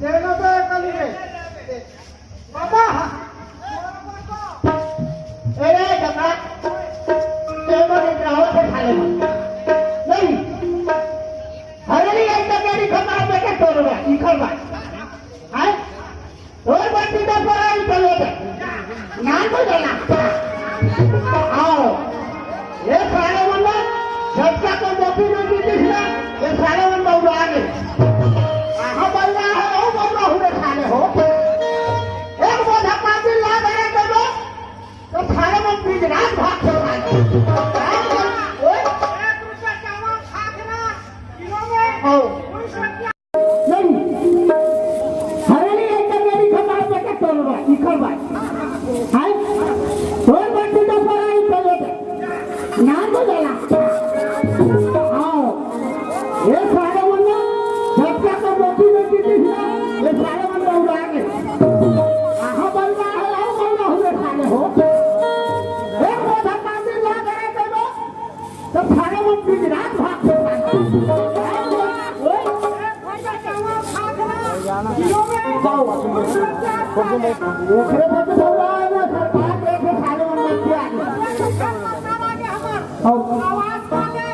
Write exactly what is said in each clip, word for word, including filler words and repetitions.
तेनो तो कली रे। बाबा। ए रे जका। तेनो के क्या होत हे साले में? नहीं। अरे नहीं, एक तो मेरी खबर बेटा तोड़वा, इखर बात। हाय? और बच्ची का पढ़ाई चलो तो। नाम तो जाना। आओ। ये साले मन ना, जब तक वो मोती नहीं पीती थी ना, ये साले मन बउरा गए। कहाँ बउरा है, वो बउरा हुए साले हो। एक बोझा पानी ला दे तो लो, तो साले मन दिन रात भाग के आए। ओए, एक रुपया चावल खा के ना, किलो में आओ। नहीं। हवेली एक मेरी खबर पे के तोड़वा, इखर बात। हाय? तोर बच्ची का पढ़ाई चलो तो। नाम तो जाना। आओ। ये साले मन ना, जब तक वो मोती नहीं पीती थी ना, ये साले मन बउरा गए। कहाँ बउरा है, आओ बउरा हुए साले हो। एक बोझा पानी ला दे तो लो, तो साले वो दिन रात भाग के आए। ओए, ओकरे पर तो दौड़ा है ना, सरकार के, के साले मन मत के आगे। हाँ। हाँ, हाँ। कहाँ से साले?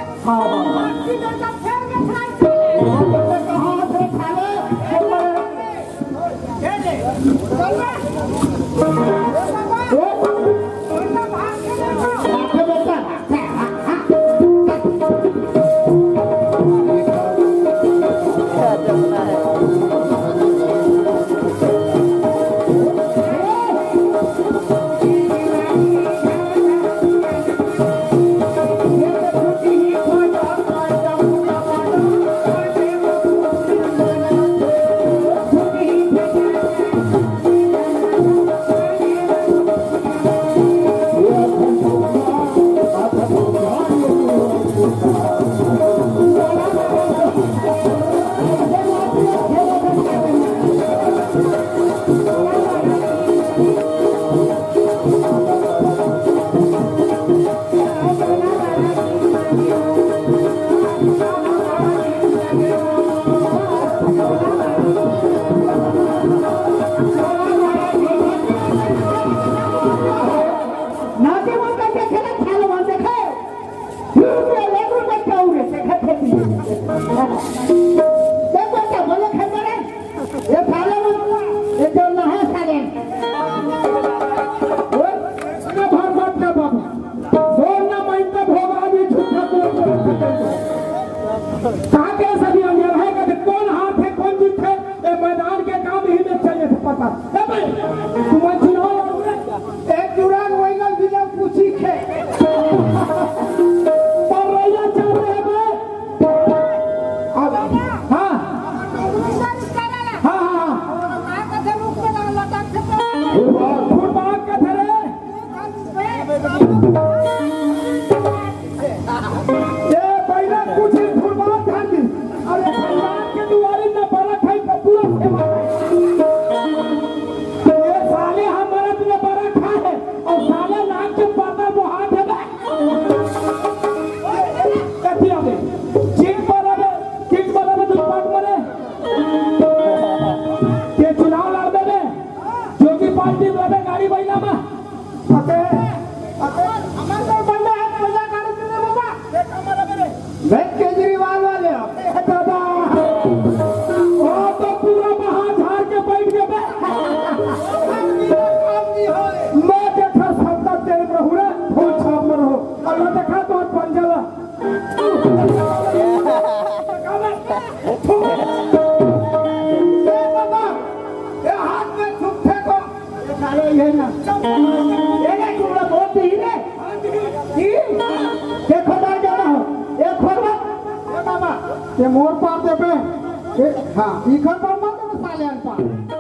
नाचे मन का क्या खेला, खेला मन देखे। ये लेकर बच्चा उड़े से घर खेती। ये बच्चा बोले खेत में, ये साले में, ये जो नहा साले। ओए, ना भर बात ना बाबू। बोल ना मैं तो भोगा भी झूठा बोल के रखा है। कहाँ के सभी अंधेरा है, कहते कौन हाथ है, कौन जीत है? ए मैदान के काम ही में चले थे पता। ए भाई, तुम चुनाव लड़ोगे? एक जुड़ान वही ना बिना पूछी खे। पर रैया चल रहे हैं बे। अब, हाँ। हाँ, हाँ, हाँ। फुटपाथ का धरे। ए, पहले कुछ फुटबॉल ध्यान दी। अरे, भगवान के दुआरे न बड़ा खाई तो पूरा सेवा। ये साले हमारा तो बड़ा खा है और साले नाक के पाता मुहा दे। कथी आवे? चिट पर आवे, चिट पर आवे तो पाट मरे। ये चुनाव लड़ देवे, जो की पार्टी में आवे गाड़ी बैला में। अबे, अबे, हमारे तो बंदा है, मजाक कर रहे थे बाबा। मैं केजरीवाल वाले हो। ए दादा, वो तो पूरा बाहर झाड़ के बैठ गए बे। मैं देखा सत्ता तेरे में हुआ, फूल छाप में रहो। और मैं देखा तो पंजला। ए बाबा, ए हाथ में थूक फेंको। ये साले ये ना। ये ना, तुम लोग वोट दी रे। दी? देखो, डर जाता हो। ये खोल मत। ए बाबा, ये मोर पार दे पे। ए, हाँ, ई खोल पार मत, साले अनपढ़।